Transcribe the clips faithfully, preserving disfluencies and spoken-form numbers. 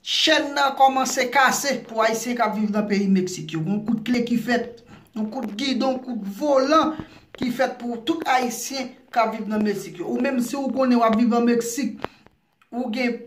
Chèn nan kòmanse kase pou Ayisyen k ap viv nan peyi Meksik yo. Yon kout kle ki fèt, yon kout gidon, yon kout volan ki fèt pou tout Ayisyen k ap viv nan Meksik yo. Ou menm si ou konnen w ap viv an Meksik, ou gen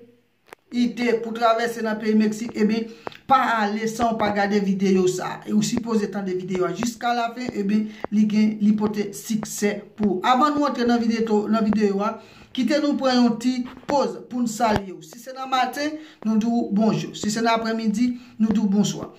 ide pou travèse nan peyi Meksik, ebyen, pa ale san w pa gade videyo sa. E ou sipoze tande videyo a jiska lafen, ebyen, li gen, li pote siksè pou ou. Avan nou antre nan videyo, nan videyo a, kite nou pran yon ti poz pou n salye w. Si se nan maten, nou di w bonjou. Si se nan aprèmidi, nou di w bonswa.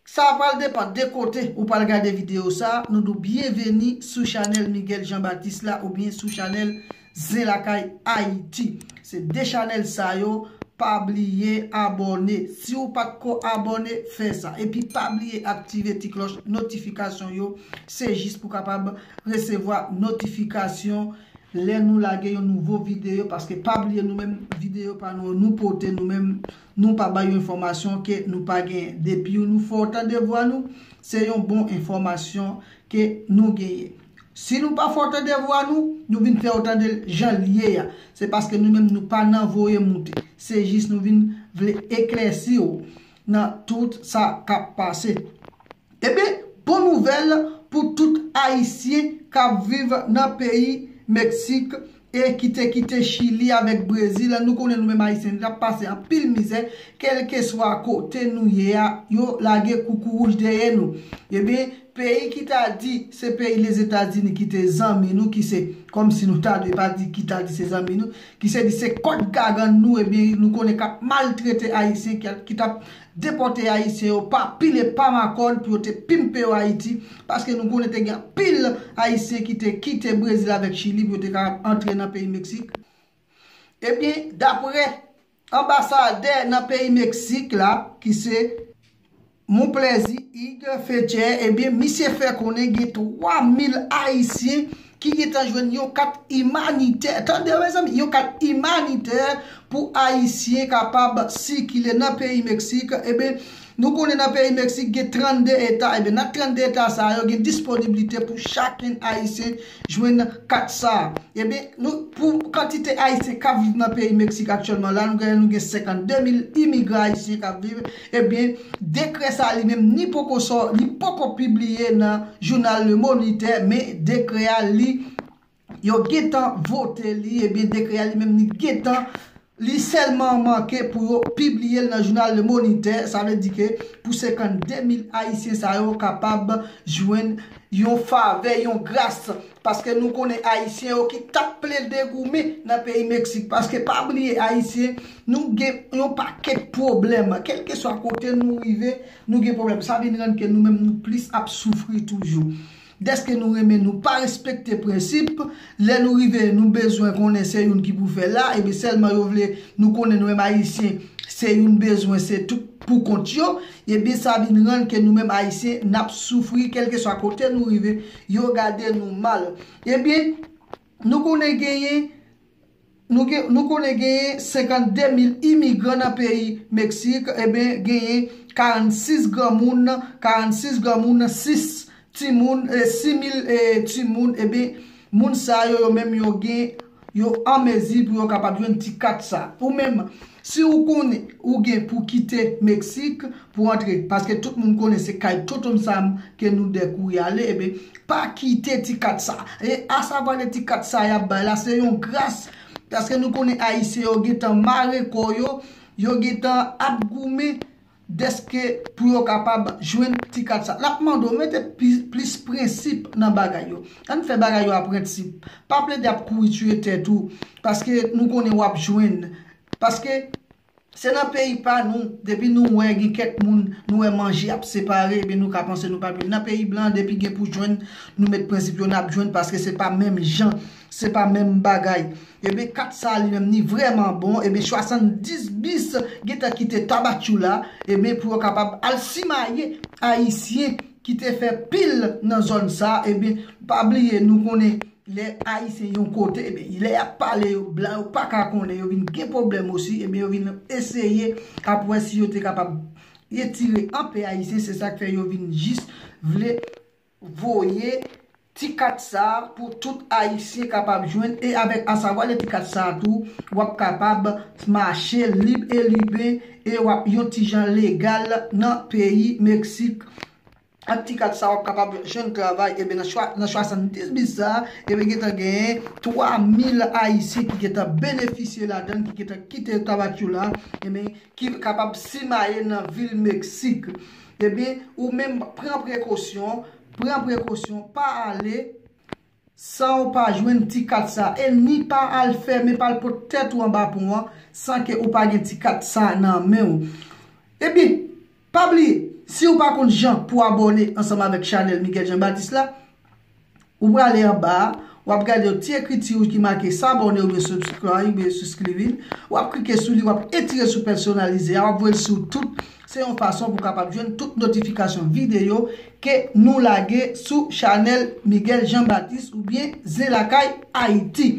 Sa pral depann de kote ou pral gade videyo sa, nou di w byenveni sou chanèl Miguel Jean Baptiste la oubyen sou chanèl Zen Lakay Ayiti. Se de chanèl sa yo, pa bliye abòne. Si w pa t ko abòne, fè sa. Epi pa bliye aktive ti klòch notifikasyon yo. Se jis pou kapab resevwa notifikasyon lè nou lage yon nouvo videyo, paske pa bliye nou menm videyo pa nou, nou pote nou menm, nou pa bay yon enfòmasyon ke nou pa genyen. Depi nou fè w tande vwa nou, se yon bon enfòmasyon ke nou genyen. Si nou pa fè w tande vwa nou, nou vin fè w tande l jan l ye a. Se paske nou menm nou pa nan voye moute. Se jis nou vin vle eklèsi w nan tout sa k ap pase. Ebyen, bon nouvèl pou tout Ayisyen k ap viv nan peyi Meksik e ki te kite Chili avèk Brezil. Nou konnen nou menm Ayisyen, n ap pase anpil mizè, kèlkeswa kote nou ye a, yo lage koukouwouj dèyè nou. Ebyen, peyi ki ta di se peyi Lezetazini ki te zanmi nou, ki se, kòmsi nou ta dwe pa di ki ta di se zanmi nou, ki se di se kòd gagann nou, ebyen, nou konnen k ap maltrete Ayisyen, ki, ki t ap depòte Ayisyen yo pa pile pa makòn pou yo te pimpe yo Ayiti, paske nou konnen te gen anpil Ayisyen ki te kite Brezil avèk Chili pou yo te ka antre nan peyi Meksik. Ebyen, dapre anbasadè nan peyi Meksik la, ki se Monplaisir Hugues Fethière, ebyen, misye fè konnen gen twa mil Ayisyen ki gentan jwenn yon kat imanitè. Tande, mezanmi, yon kat imanitè pou Ayisyen kapab sikile nan peyi Meksik. Ebyen, nou konnen nan peyi Meksik gen trannde eta. Ebyen, nan trannde eta sa yo, gen disponiblite pou chakenn Ayisyen jwenn kat sa. Ebyen, nou, pou kantite Ayisyen k ap viv nan peyi Meksik aktyèlman la, nou gen, nou gen senkannde mil imigran ayisyen k ap viv. Ebyen, dekrè sa li menm, ni poko sò, li poko pibliye nan jounal Le Moniteur, men dekrè a, li, yo gentan vote li, ebyen, dekrè a li menm, li gentan, li sèlman manke pou yo pibliye l nan jounal Le Moniteur. Sa vle di ke pou senkannde mil Ayisyen sa yo kapab jwenn yon favè, yon gras. Paske nou konnen Ayisyen yo ki t ap plede goumen nan peyi Meksik. Paske pa bliye, Ayisyen, nou gen yon pakèt pwoblèm. Kèlkeswa kote nou rive, nou gen pwoblèm. Sa vin rann ke nou menm nou plis ap soufri toujou. Dèske nou renmen, nou pa respekte prensip. Lè nou rive, nou bezwen konnen se youn ki pou fè la. Ebyen, sèlman yo vle nou konnen nou menm Ayisyen, se youn bezwen, se tout pou kont yo. Ebyen, sa vin rann ke nou menm Ayisyen, n ap soufri, kèlkeswa kote nou rive, yo gade nou mal. Ebyen, nou konnen genyen, nou gen, nou konnen genyen senkannde mil imigran nan peyi Meksik, ebyen, genyen karannsis granmoun, karannsis granmoun, sis timoun, e, sis mil, e, timoun, ebyen, moun sa yo, yo menm, yo gen, yo an mezi pou yo kapab jwenn ti kat sa. Ou menm, si ou konnen ou gen pou kite Meksik pou antre, paske tout moun konnen se kay Tonton Sam ke nou dèkouri ale, ebyen, pa kite ti kat sa. E asavwa de ti kat sa y ap bay la, se yon gras, paske nou konnen Ayisyen yo gentan mare kò yo, yo gentan ap goumen dèske pou yo kapab jwenn ti kat sa. L ap mande w mete pi-, plis prensip nan bagay yo. Ann fè bagay yo a prensip. Pa plede ap kouri tiye tèt ou, paske nou konnen w ap jwenn. Paske se nan peyi pa nou, depi nou wè gen kèk moun, nou wè manje ap separe, ebyen nou ka panse nou pa vle. Nan peyi blan, depi gen pou jwenn, nou met prensip yo, n ap jwenn, paske se pa menm jan, se pa menm bagay. Ebyen, kat sa li menm, li vrèman bon. Ebyen, swasanndis bis gentan kite Tapachula, ebyen, pou yo kapab al simaye Ayisyen ki te fè pil nan zòn sa. Ebyen, pa bliye, nou konnen lè Ayisyen yon kote, ebyen, lè y ap pale, yo, blan yo pa ka konnen, yo vin gen pwoblèm osi, ebyen, yo vin eseye ap wè si yo te kapab retire anpe Ayisyen, se sa k fè yo vin jis vle voye ti kat sa pou tout Ayisyen kapab jwenn, e avèk asavwa le ti kat sa tou, w ap kapab mache lib e libe, e w ap yon ti jan legal nan peyi Meksik. Ak ti kat sa, w ap kapab jwenn travay. Ebyen, nan swa-, nan swasanndis bis sa, ebyen, gentan genyen twa mil Ayisyen ki gentan benefisye ladan, ki gentan kite tabak yo la, ebyen, ki kapab simaye nan vil Meksik. Ebyen, ou menm, pran prekosyon, pran prekosyon, pa ale san w pa jwenn ti kat sa, e ni pa al fèmen, pa al pot tèt ou anba pon an, san ke ou pa gen ti kat sa nan men w. Ebyen, pa bliye, si w pa konn jan pou abòne ansanm avèk chanèl Miguel Jean Baptiste la, ou prale anba a, w ap gade yon ti ekriti wouj ki make s'abonner oubyen subscribe oubyen suscribir, w ap klike sou li, w ap etire sou pèsonalize a, w ap voye l sou tout. Se yon fason pou w kapab jwenn tout notifikasyon videyo ke nou lage sou chanèl Miguel Jean Baptiste oubyen Zen Lakay Ayiti.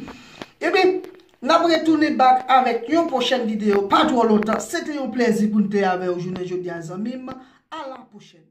Ebyen, n ap retounen back avèk yon pwochèn videyo, pa twò lontan. Se te yon plèzi pou n te avè w jounen jodi a, zanmi m. A la pwochèn.